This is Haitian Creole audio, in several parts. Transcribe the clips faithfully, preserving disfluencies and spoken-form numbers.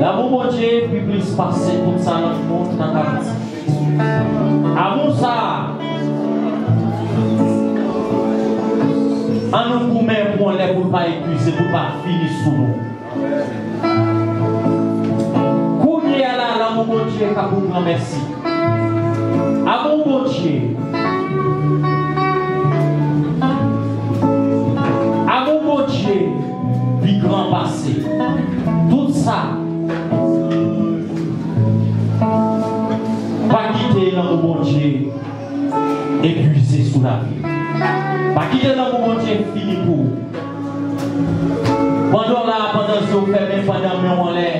Lanmou Bondye pi plis pase tout sa lòt moun ta ka di. Amou sa a, ann nou goumen pou yon lè pou l pa epuize, pou l pa fini sou nou. Kounye a la, lanmou Bondye ka pou granmèsi. Amou Bondye. Amou Bondye pi gran pase tout sa. Pa kite lanmou Bondye epuize sou lavi. Pa kite lanmou Bondye fini pou ou. Pandan w la, pandan zye w fèmen, pandan men w anlè,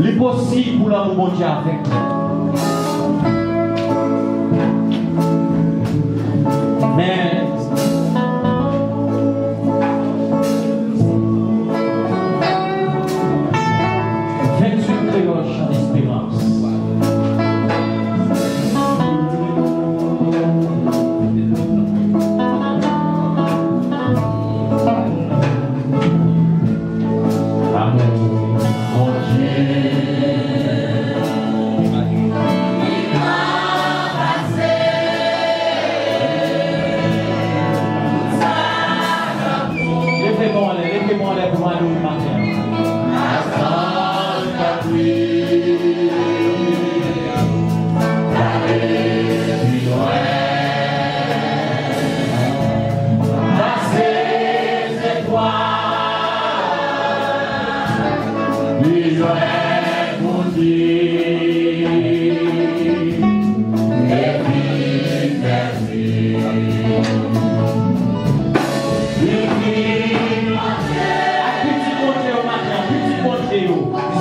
li posib pou lanmou Bondye avèk ou. Men, venntuit kreyòl chan esperans. Amou Bondye. Leve men w anlè, leve men w anlè pou m adore maten an. Gade pi lwen pase zetwal, pi lwen Bondye epi fè. Ak pitit Bondye yo maten an, pitit Bondye yo,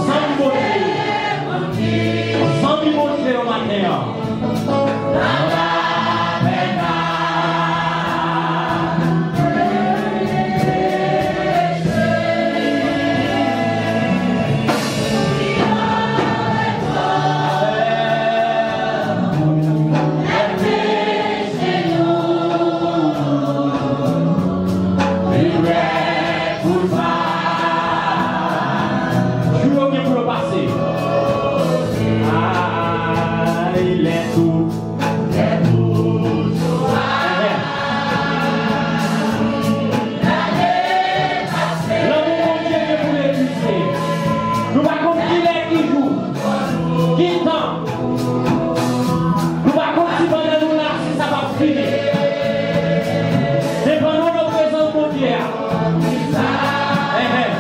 zanmi Bondye yo, zanmi Bondye yo maten an. Jou yo gen pou yo pase. Ay, lè tou. Lè tou. Amen. Lanmou Bondye gen pou l epuize. Nou pa konn ki lè, ki jou, ki tan. Nou pa konn si pandan nou la, si sa p ap fini. Men pandan nou prezans Bondye a. Enhen.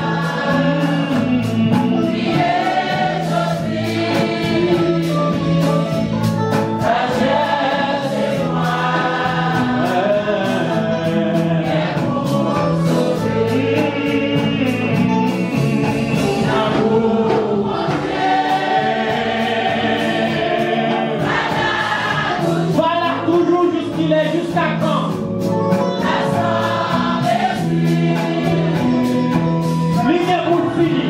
Valab toujou jiskilè, jiskakan li gen pou l fini.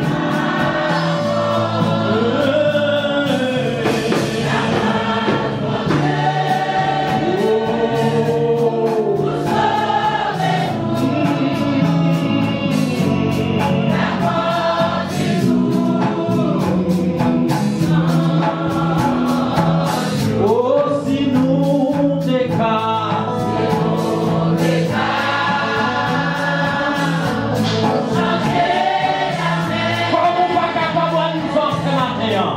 O, si nou te ka, kòman w pa kapab ann fè maten an?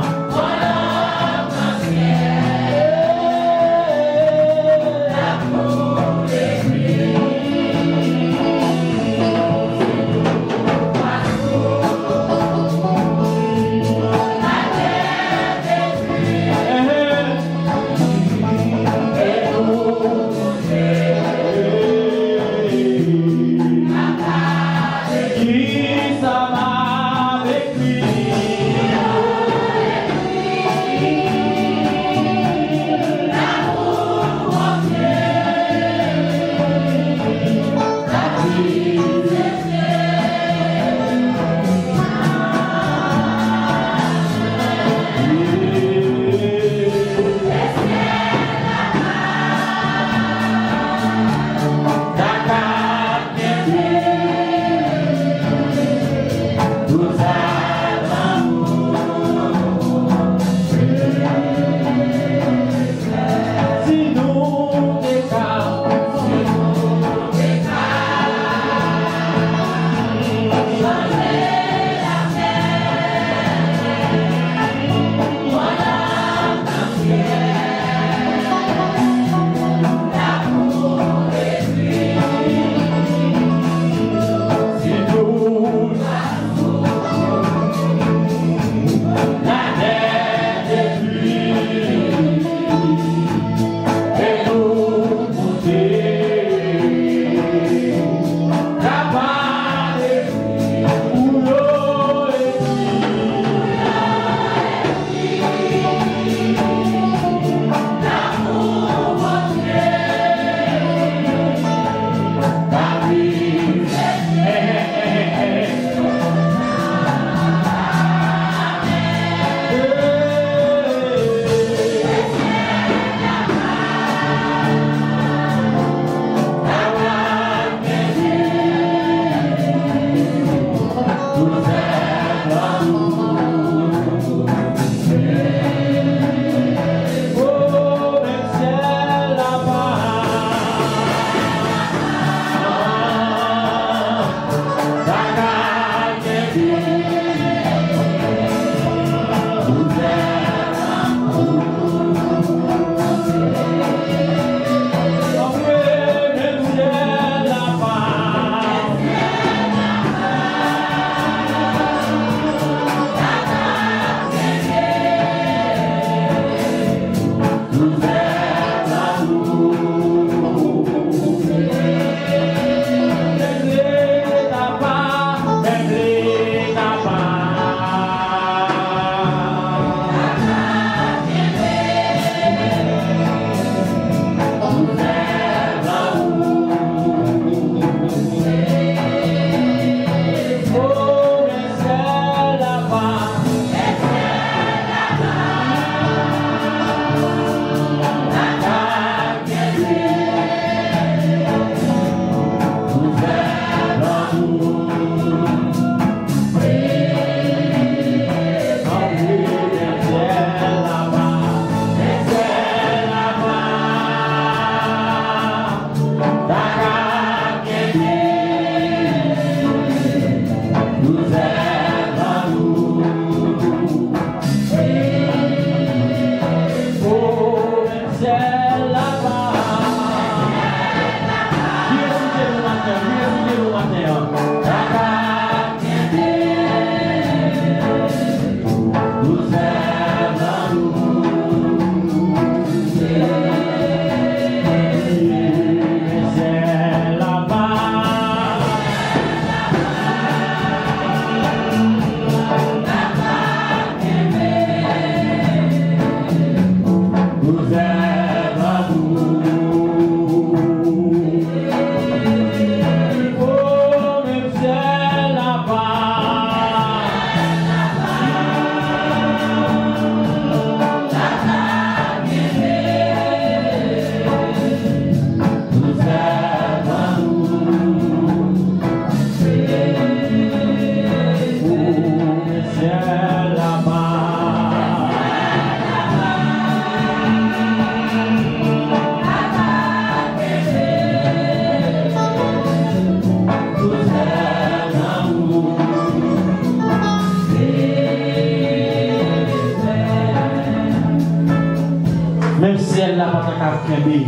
pa ta ka kenbe.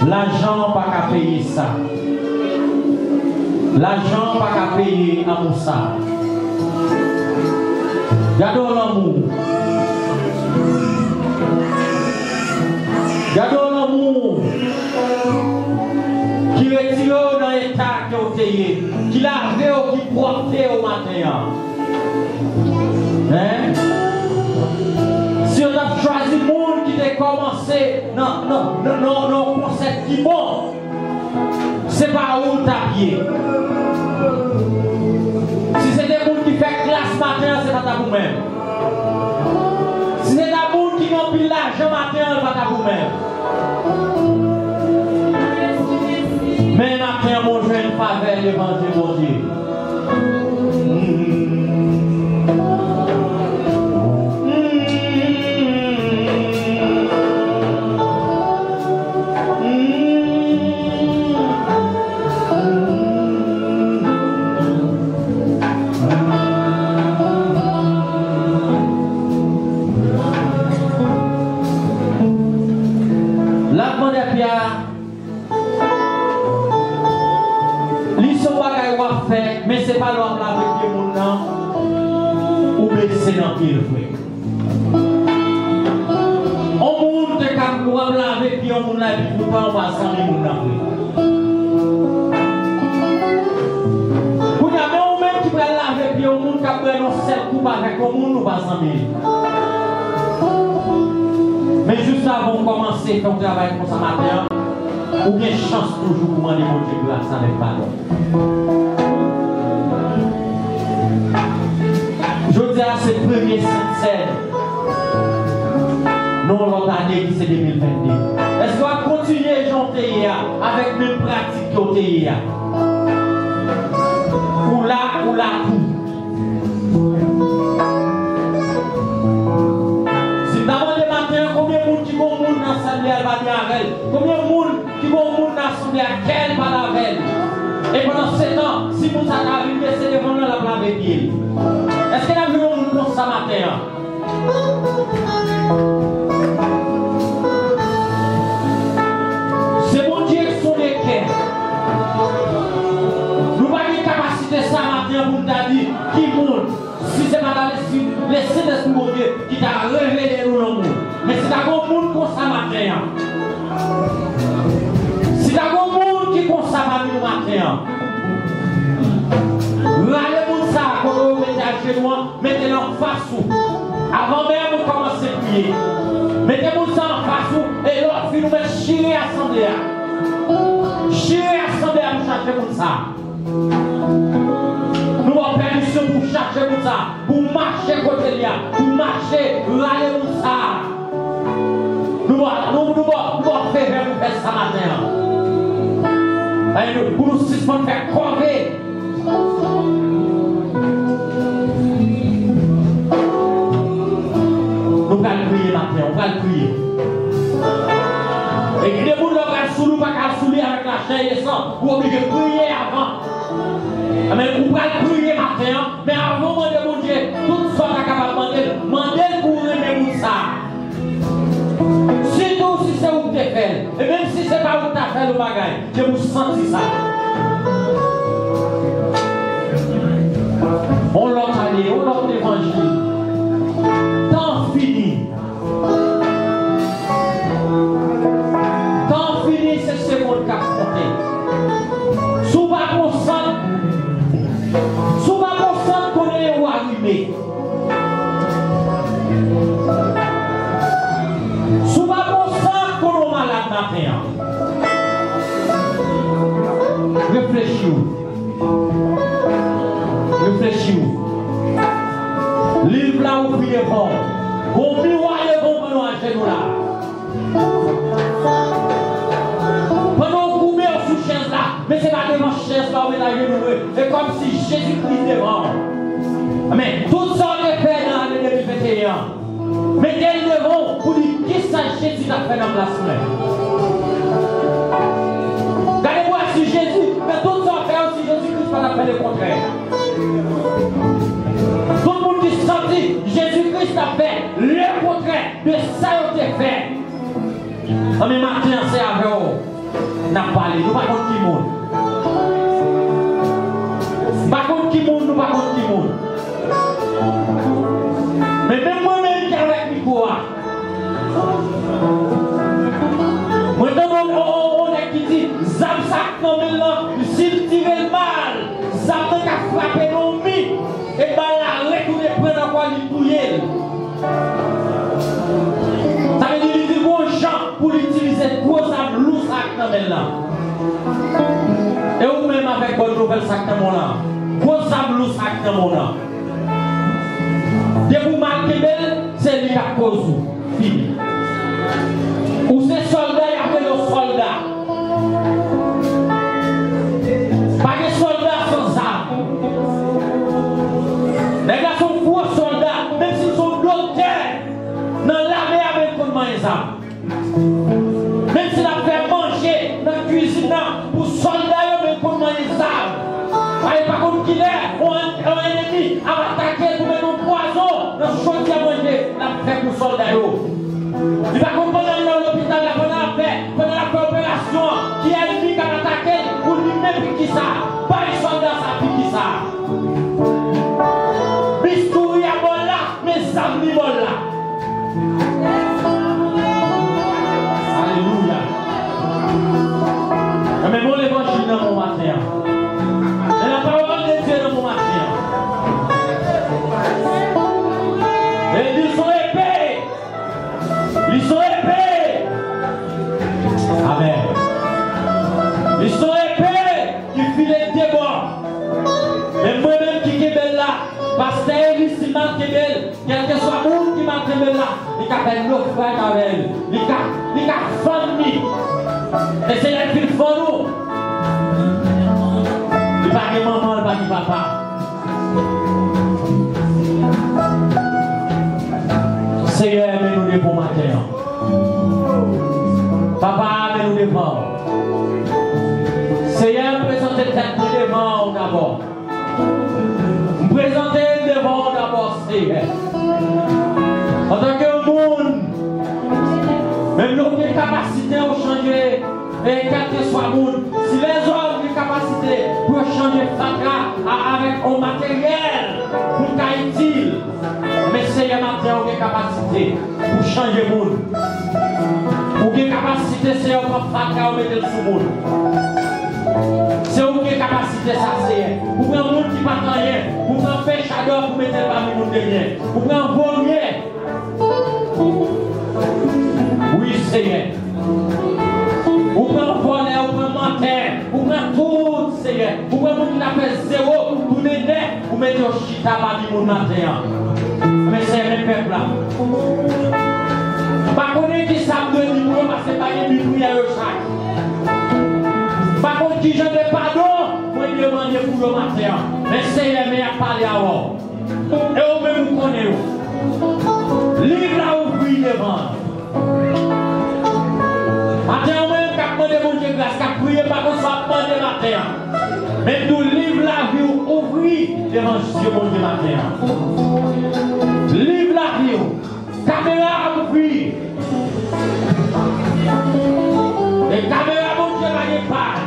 Lajan pa ka peye sa. Lajan pa ka peye amou sa. Gade yon lanmou. Gade yon lanmou ki retire w nan eta ke w te ye, ki lave w, ki pwòpte w maten an. Hein? Si yo t ap chwazi moun ki te kòmanse nan, nan, nan, nan, nan yon konsèp ki bon, se pa ou l t ap ye. Si se te moun ki fè klas maten an, se pa t ap ou menm. Si se ta moun ki gen anpil lajan maten an, li pa t ap ou menm. Men maten an, mwen jwenn favè levanjil Bondye. L ap mande Pyè, li se yon bagay w ap fè, men se pa lè w ap lave pye moun nan, ou bese nan pye l vre. On moun te ka, w ap lave pye yon moun la, epi poutan ou pa zanmi moun nan vre. Kounye a, men ou menm ki pral lave pye yon moun k ap pran yon sèl koup avèk yon moun, ou pa zanmi li. Men jis avan w kòmanse fè yon travay konsa maten an, ou gen chans toujou pou mande Bondye gras avèk padon. Jodi a se premye Sentsèn nan yon lòt ane ki se de mil vennde. Èske w ap kontinye jan w te ye a, avèk menm pratik ke w te ye a? Ou la, ou la tou. Si m ta mande maten an, konbyen moun ki gon moun nan sal li a, l pa byen avè l? Konbyen moun ki gon moun nan asanble a, kè l pa avè l? E pandan se tan, si moun sa ta vin bese devan l, l ap lave pye l. Èske n ap jwenn yon moun konsa maten an? Se Bondye ki sonde kè. Nou pa gen kapasite sa maten an pou n ta di ki moun, si se pa ta lesi, Lesentespri Bondye ki ta revele nou lanmou. Men si ta gen yon moun konsa maten an, si ta gen yon moun ki konsa pami nou maten an, rale moun sa a kote w mete ajenou an, mete l anfas ou. Avan menm ou kòmanse priye, mete moun sa anfas ou, e lè w fin ou mèt chire asanble a. Chire asanble a pou chache moun sa. Nou ba w pèmisyon pou chache moun sa, pou mache kote li a, pou mache rale moun sa. Nou ba, nou, nou ba, nou ba w favè pou fè sa maten an. Ay, nou, pou nou sispann fè kòve. Nou pral priye maten, nou pral priye. E gen de moun lè w pral sou li, ou pa ka sou li avèk lachè e san, ou oblije priye avan. Amèn. Ou pral priye maten an, men avan w mande Bondye tout sa w ta kapab mande l, mande l pou w renmen moun sa a. Sitou si se ou k te fè l. E menm si se pa ou k ta fè l yon bagay, ke ou santi sa. On lòt ane, on lòt levanjil. Tan fini. Tan fini, se segonn k ap konte. Si w pa pran sant, si w pa pran sant, konnen yo arive. Si w pa pran sant, konnen w malad maten an. Reflechi w. Reflechi w. Liv la ouvri devan w. Gon miwa devan w pandan w ajenou la. Pandan w goumen w sou chèz la, men se pa devan chèz la w met ajenou w. E kòmsi Jezi Kris devan w. Amèn. Tout sa w te fè nan ane de mil venteyen an, mete l devan w pou di, kisa Jezi t ap fè nan plas mwen? Gade pou w si Jezi fè tout sa w fè yo, si Jezi Kris pa t ap fè lekontrè. Tout moun ki santi Jezi Kris t ap fè lekontrè de sa yo te fè, Zanmi, maten an se avè w n ap pale. Nou pa konn ki moun. Nou pa konn ki moun, nou pa konn ki moun. Men menm mwen menm ki avèk mikwo a, mwen tande yon, yon, yon nèg ki di, zam sa k nan men l lan, si l tire l mal, zam nan ka frape nan yon mi, e bal la retounen pran nan kò li, touye l. Sa vle di, li di gon jan pou l itilize gwo zam lou sa k nan men l lan. E ou menm avèk bòn nouvèl sa k nan men w lan, gwo zam lou sa k nan men w lan. Depi w mal kenbe l, se li k ap koz ou fini. Ou se sòlda, y ap rele w sòlda. Pa gen sòlda san zam. Nèg la se yon gwo sòlda, menm si l se yon doktè nan lame a, men l konn manyen zam. Menm si l ap fè manje nan kwizin nan pou sòlda yo, men l konn manyen zam. Paske pa konn kilè yon, yon ènmi ap atake l pou mete yon pwazon nan chodyè manje l ap fè pou sòlda yo. Li pa konn pandan l nan lopital la, pandan l ap fè, pandan l ap fè operasyon an, ki ènmi k ap atake l pou li menm, pou kisa? Bay sòlda sa pou kisa? Bistouri a bò l la, men zam li bò l la. Alelouya. Enben, bon levanjil nan bon maten an. Men la parole de Dieu nan bon maten an. E li se yon epe. Li se yon epe. Amèn. Li se yon epe ki file de bò. Men mwen menm ki kenbe l la, pastè Eli, si m mal kenbe l, kèlkeswa moun ki mal kenbe l la, li ka fè nofraj avè l. Li ka, li ka fann li. E se lè l fin fann ou, li pa gen manman, li pa gen papa. Seyè, men nou devan w maten an. Papa, men nou devan w. Seyè, m prezante tèt mwen devan w dabò. M prezante l devan w dabò, Seyè. Antanke yon moun, menm lè w gen kapasite, w chanje, e kèlkeswa moun, si lèzòm gen kapasite pou yo chanje fatra a avèk yon materyèl pou l ka itil, men Seyè, maten an, w gen kapasite pou chanje moun. Ou gen kapasite, Seyè, w pran fatra, w mete l sou moun. Se ou ki gen kapasite sa, Seyè. Ou pran moun ki pa t anyen, ou pran pechadò pou mete l pami moun de byen. Ou pran volè. Wi, Seyè. Ou pran vòlè, ou pran mantè, ou pran tout, Seyè. Ou pran moun ki ta fè zewo tounen nèf, ou mete yo chita pami moun maten an. Men Seyè, men pèp la. M pa konnen ki sa m dwe di pou yo, paske m pa gen bi priyè yo chak. M pa konn ki jan de padon mwen dwe mande pou yo maten an. Men Seyè, men y ap pale avè w. E ou menm ou konnen yo. Liv la ouvri devan. Maten an, mwen menm k ap mande Bondye gras, k ap priye, m pa konn sa w ap mande maten an. Men tou liv lavi w ouvri devan zye Bondye maten an. Liv lavi w, kamera a ouvri. E kamera Bondye pa gen pay.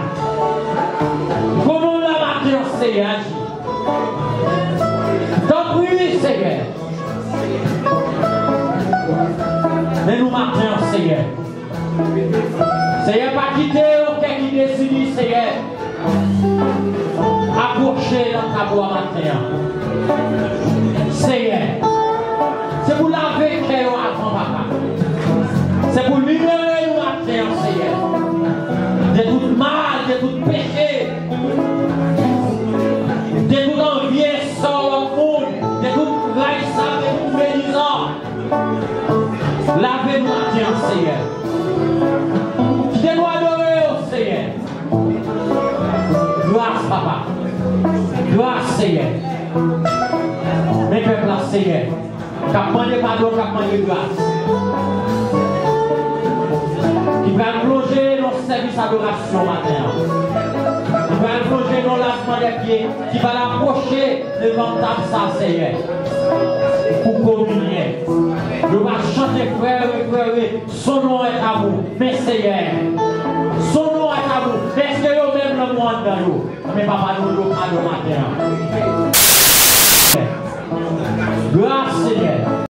Konnen w la maten an, Seyè, aji. Tanpri, Seyè. Men nou maten an, Seyè. Seyè, pa kite yon kè ki dezini, Seyè, apwoche nan tab ou a maten an. Seyè, se pou lave kè yo avan, papa. Se pou libere nou maten an, Seyè, de tout mal, de tout peche, de tout anvi, sò lòt moun, de tout rayisab, de tout menizan. Lave nou maten an, Seyè. Kite nou adore w, Seyè. Gras, papa. Gras, Seyè. Men pèp la, Seyè, k ap mande padon, k ap mande gras, ki pral plonje nan sèvis adorasyon maten an, ki pral plonje nan lavman dè pye, ki pral apwoche devan tab sa, Seyè, pou kominyen. Yo va chante Frè, frè, son non est amour. Men Seyè, son non est amour. Men èske yo menm lanmou anndan yo? Men papa nou, yo padon maten an. Gras, Senyè.